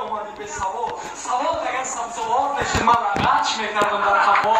омадӣ бесавол. Савол агар сабзовор мешид, ман рағач мекардам дар қафо.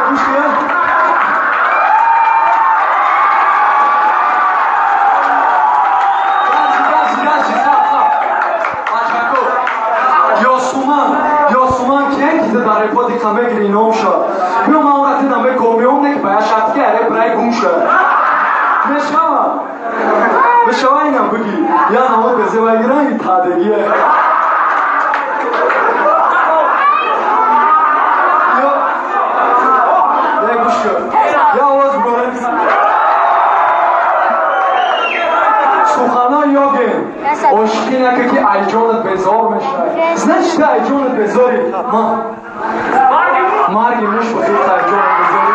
Гӯш кун. Ёсуман киян ки дар репо диқа мегири ном шад. Биё ман ора тида мекомиём, не ки ба я шарти ки аре брай гум шад. Мешава? Мешава инам биги. Я намо безева гирам и тадегие. Я гӯш кун. Я овоз бурем. Суханон ёген. Ошиқӣ нака ки айҷонат безор мешавад. Значит, ты айҷонат безори. Ма марги муш бихӯр, айҷонат безори.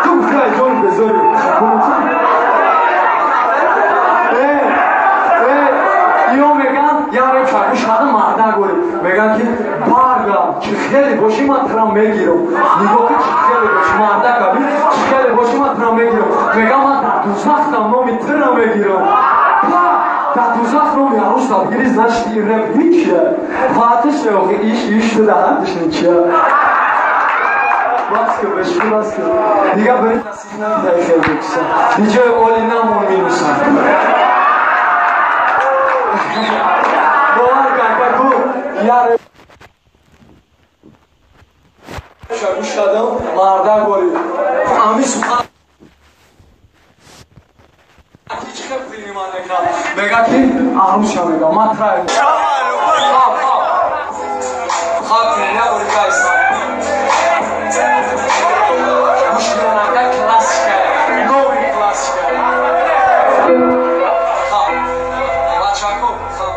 Ту гуфти айҷонат безори. Ё меган, я реп шагӯш кардам, марда гори. Меган ки баргам, чӣ хеле бошӣ ман тира мегирам. Нигоҳ ки чӣ хеле бошӣ, марда каби, чӣ хеле бошӣ ман тира мегирам. Меган ман дар дузахтам номи тира мегирам. Дар дузах номи арӯса бигирӣ, значит ин реп ҳичия. Фатиш охи иш иш шуда ҳардиш ничия. Бас кун, бешӯ бас кун. Дига бери насиб намедаи хел бикуса. Диҷои оли намон минуса. Бовар карда ку я реп гӯш кардам, марда гори. Ами сухан мега ки арӯша мега ман трай. Хаб хаб. Хаб я урикайса. Гӯш кунанда классика, нови классика. Хаб. Бачако, хаб.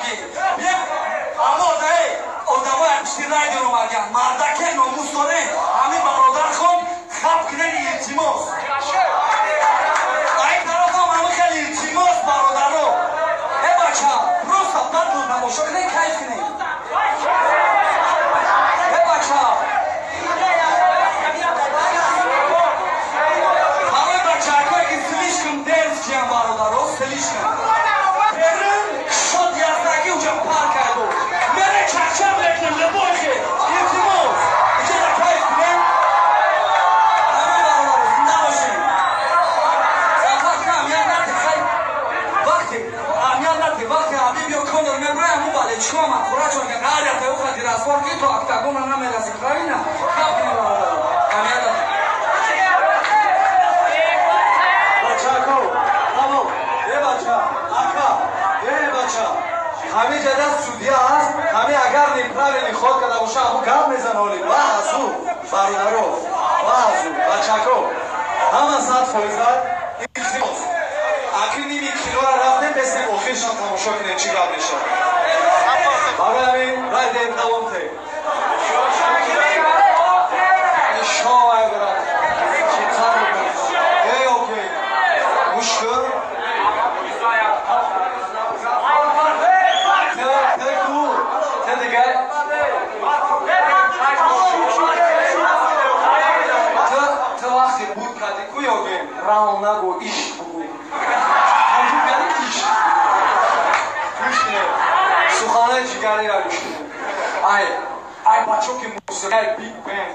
Ёги. Аммо дай одамои пишти рай дорум агар мардаке номус дорем, ҳамин бародар хон хаб кунен, илтимос. Ай тарафам ҳами хеле илтимос, бародаро. Э бача, просто батл тамошо кунен, кайф кунен. Э бача, барои бачаҳое ки слишком дерзкиян, бародаро, слишком. Берун шод яздаки уҷа парк кайдо. Мере чакчак мекунем, любой хел. Илтимос. Иҷоза кайф кунем. Ҳама бародаро, зинда бошем. Зафар кам, я нате хай. Вақте, я нате, вақте Ҳабиб ё Конор меброя, ҳаму балечком аккуратчон ка қаря та ухати разбор ки то октагона намераси, правильно? Хаб кунем, бародаро. Ҳамия нате. Бачако, тамом. Э бача, ака, э бача. Ҳамин ҷада судья ҳаст, ҳамин агар неправильный ход карда боша, ҳамун гап мезана оли. Ва азу, бародаро, ва азу, бачако. Ҳама 100%, илтимос. Акри ними кинора рафтем, бесем охиршам тамошо кунем, чӣ гап мешавад. Барои ҳамин рай дем, давом тем. Шовай, брат. Чӣ қадр. Эй, окей. Гӯш кун. Те ку, те дига. Те вақте буд кардӣ ку ёгем, раунд нагӯ, ишқ бугӯ. Ҳамҷур кардӣ ишқ. Гӯш кунед. Суханои ҷигариро гӯш кунед. Ай, ай бачо ки мусиқаи Биг Бен.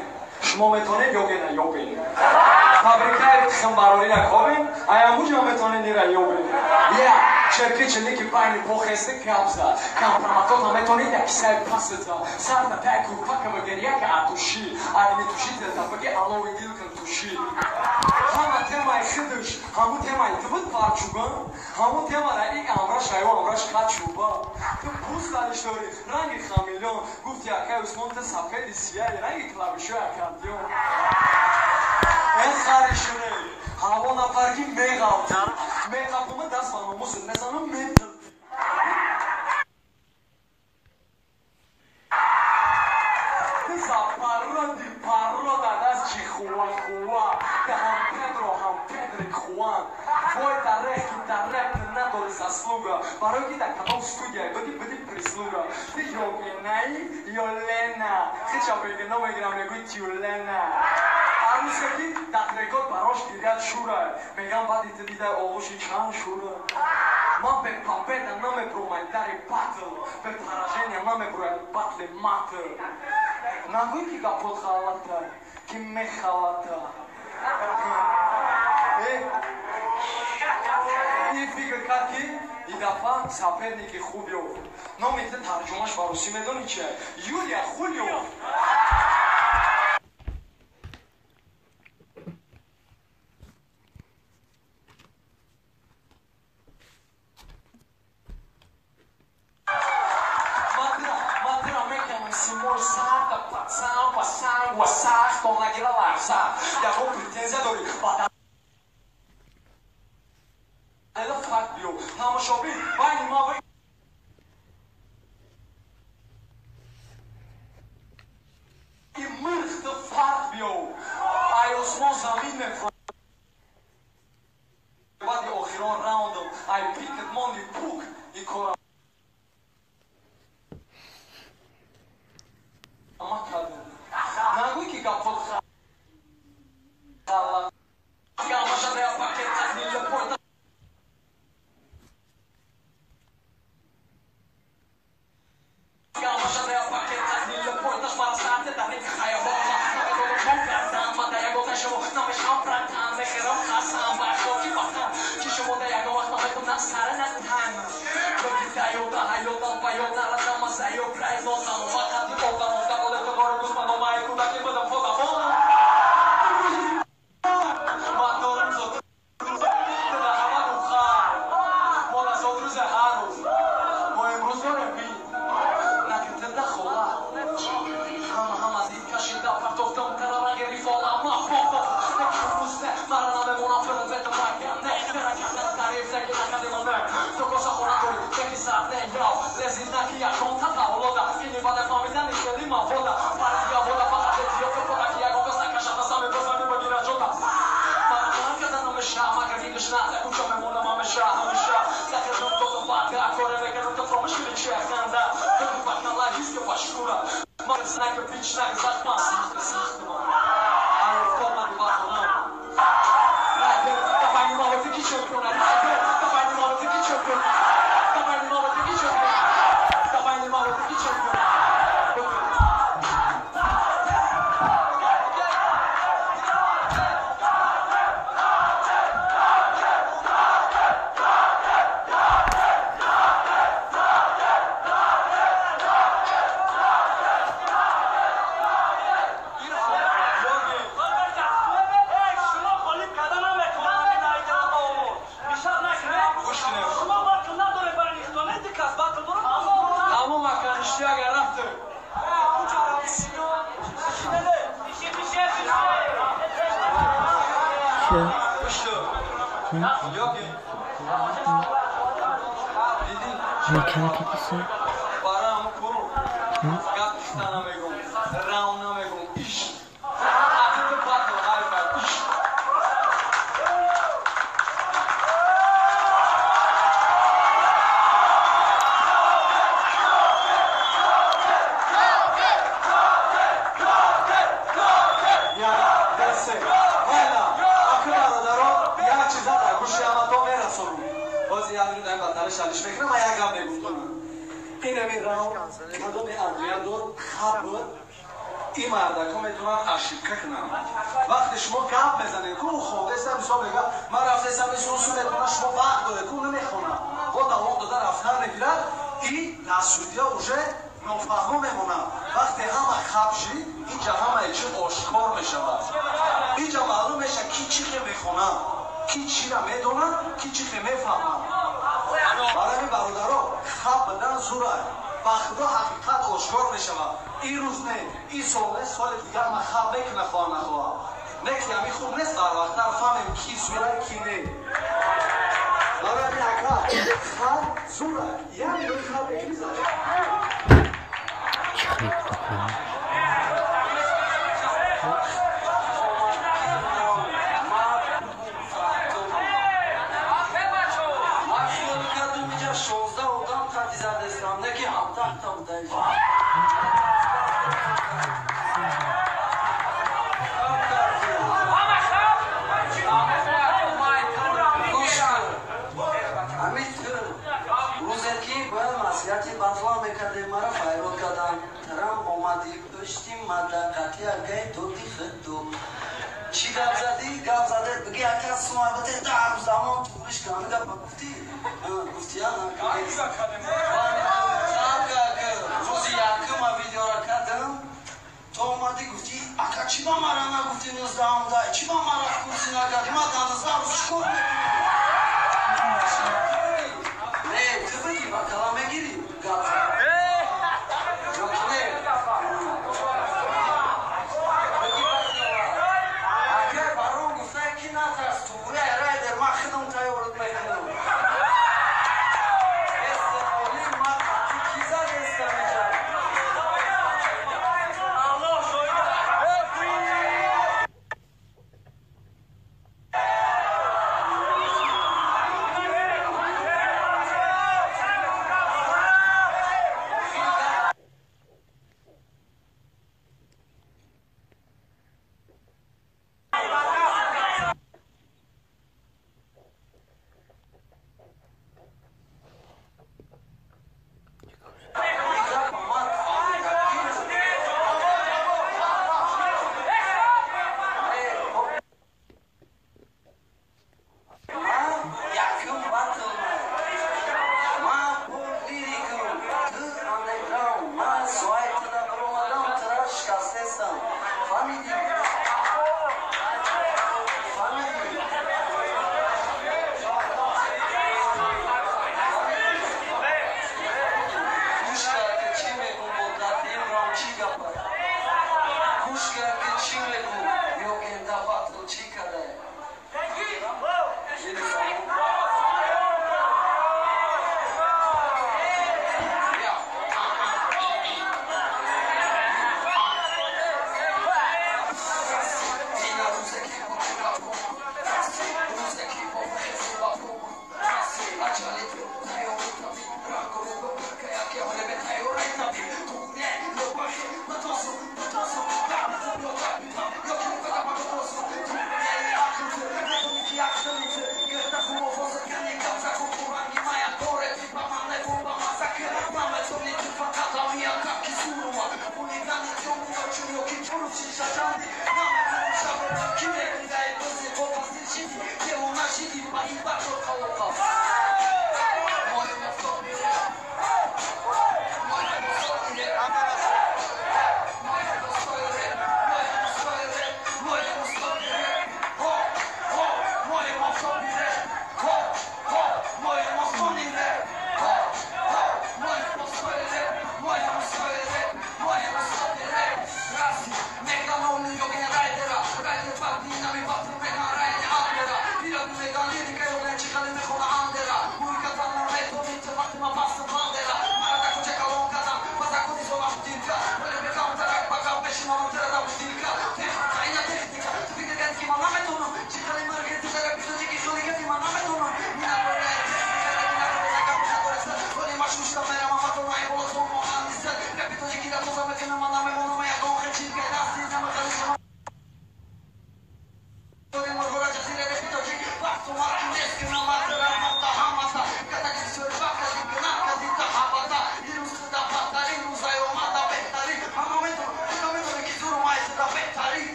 Шумо метавонед ёгена ёбед. Фабрикаи тухмбарорира кобем, ай ҳамуҷо метавонед ира ёбед. Я, черки челики байни похесте гап зад. Компроматота метавонед як кисаи пасата. Сарта тай курпака багер яка атуши. Ай не туши телта баги алови дил кун туши. Ҳама темаи хидш, ҳаму темаи ту буд парчуган, ҳаму темара и амраш аю амраш качуба. Ту пӯст дорӣ, ранги хамелеон, гуфти акай Усмон ту сафеди сияи, ранги клавишои аккордеон. Э хари шуре, ҳаво нафарги меғалтӣ. Меғалтума даст ба номусат мезанам, метилтӣ. Ту за пароди парода даст чихуа хуа. Ты ҳам Педро, ҳам Педрик Хуан. Вой тарех ки дар реп ту надори заслуга. Барои ки дар кадом студия буди, буди прислуга. Ты ёгенаи ё Лена. Хича бегино мегирам, мегӯи тюлена. Арӯсе ки дар трекот барош гиряд шура. Мегам баъди ту дидай оғӯши чанд шура. Ман бе победа намебурмай дари батл. Бе поражения намебурай батли матл. Нагӯй ки гапот ғалата, ки мехалата. Э, ин фикр кард ки ин дафъа соперники хуб ёфт. Номи ту тарҷумаш ба русӣ медонӣ чия? Юлия Хулио. Матра мекунам симои сарда пацан пасан васах то нагира ларза. Ягон претензия дорӣ ба далел факт биё. Тамошобин байни ма ва и мирх ту фарқ биё. Ай Осмон замин мефурад. Баъди охирон раундам ай пикет монди пук и кора ма кардем. Нагӯй ки гапот ғалат. Гамаша я пакет аз Гамаша я пакет аз нилопойташ мара сарте дар ин хаябон. Намедонам чон кардам, ма да ягон шумо намешам братан, мехерам қасам ба хоки ватан. Ки шумо да ягон вақт наметон на сара на тан. То ки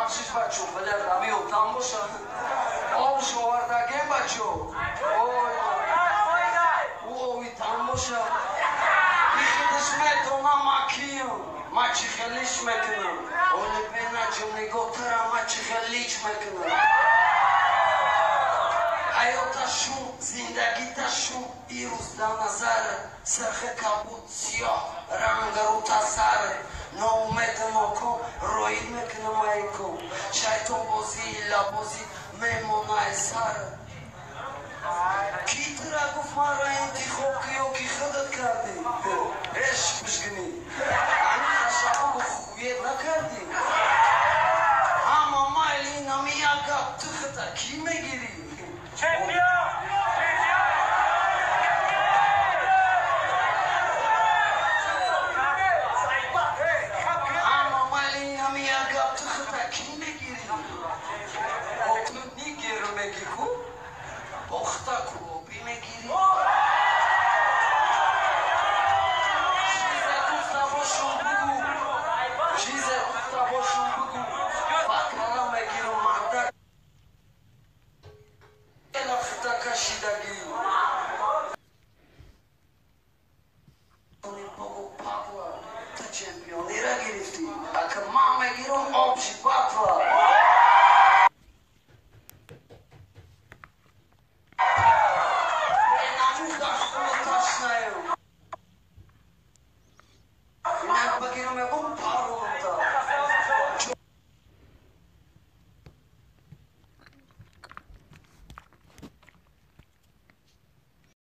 Бахшиш, бачо, блядь, ами отам боша. Об шовардагем, бачо. Ой, ӯ ови там боша. Ихидиш метонам акиям. Ма чӣ хелиш мекунам. Оли бенаҷум нигоҳ тара ма чӣ хелич мекунам. Ҳаёта шум, зиндагита шум, ирӯз дар назарат сирхи кабуд, сиёҳ рангарута сарат. Ноумеду ноком роид мекунам айком. Шайтонбозӣ, лабозӣ мемонай сарат. Ки тура гуфт маро интихоб ки ё ки худат кардӣ? Эш бишкинӣ. Ами хашабу хует накардӣ. Ҳама майли инами як гап ту хута кӣ мегирӣ? Чемпион! Ҳама майли инами як гап ту хута кӣ мегирӣ? О ту нигер мегӣ ку? Бохта ку обӣ мегирӣ?